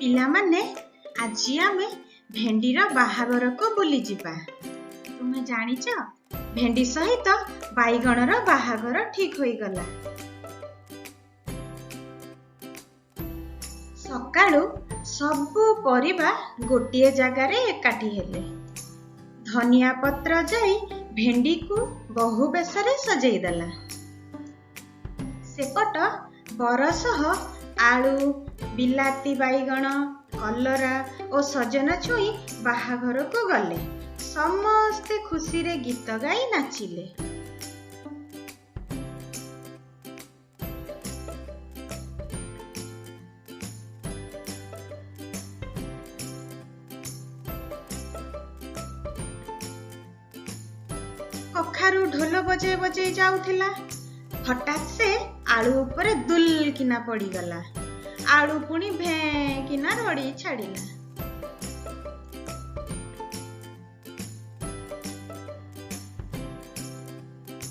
ପିଲାମାନେ, ଆଜି ଆମେ ଭେଣ୍ଡିର ବାହାଘରକୁ ବୁଲିଯିବା। ତୁମେ ଜାଣିଛ, ଭେଣ୍ଡି ସହିତ ବାଇଗଣର ବାହାଘର ଠିକ୍ ହୋଇଗଲା। ସକାଳୁ ସବୁ ପରିବା ଗୋଟିଏ ଜାଗାରେ ଏକାଠି ହେଲେ। ଧନିଆ ପତ୍ର ଯାଇ ଭେଣ୍ଡିକୁ ବୋହୂ ବେଶରେ ସଜେଇ ଦେଲା। ସେପଟ ବର ସହ ଆଳୁ, ବିଲାତି ବାଇଗଣ, କଲରା ଓ ସଜନା ଛୁଇଁ ବାହାଘରକୁ ଗଲେ। ସମସ୍ତେ ଖୁସିରେ ଗୀତ ଗାଇ ନାଚିଲେ। କଖାରୁ ଢୋଲ ବଜେଇ ବଜେଇ ଯାଉଥିଲା। ହଠାତ୍ ସେ ଆଳୁ ଉପରେ ଦୁଲ୍ କିନା ପଡ଼ିଗଲା। ଆଳୁ ପୁଣି ଭେଁ କିନା ରଡ଼ି ଛାଡ଼ିଲା।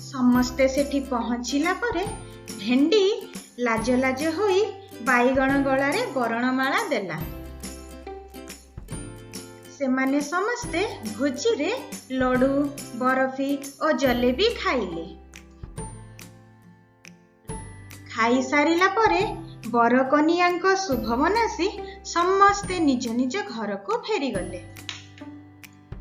ସମସ୍ତେ ସେଠି ପହଞ୍ଚିଲା ପରେ ଭେଣ୍ଡି ଲାଜ ଲାଜ ହୋଇ ବାଇଗଣ ଗଳାରେ ବରଣମାଳା ଦେଲା। ସେମାନେ ସମସ୍ତେ ଭୋଜିରେ ଲଡୁ, ବରଫି ଓ ଜଲେବି ଖାଇଲେ। ଖାଇସାରିଲା ପରେ ବରକନିଆଙ୍କ ଶୁଭ ମନାସି ସମସ୍ତେ ନିଜ ନିଜ ଘରକୁ ଫେରିଗଲେ।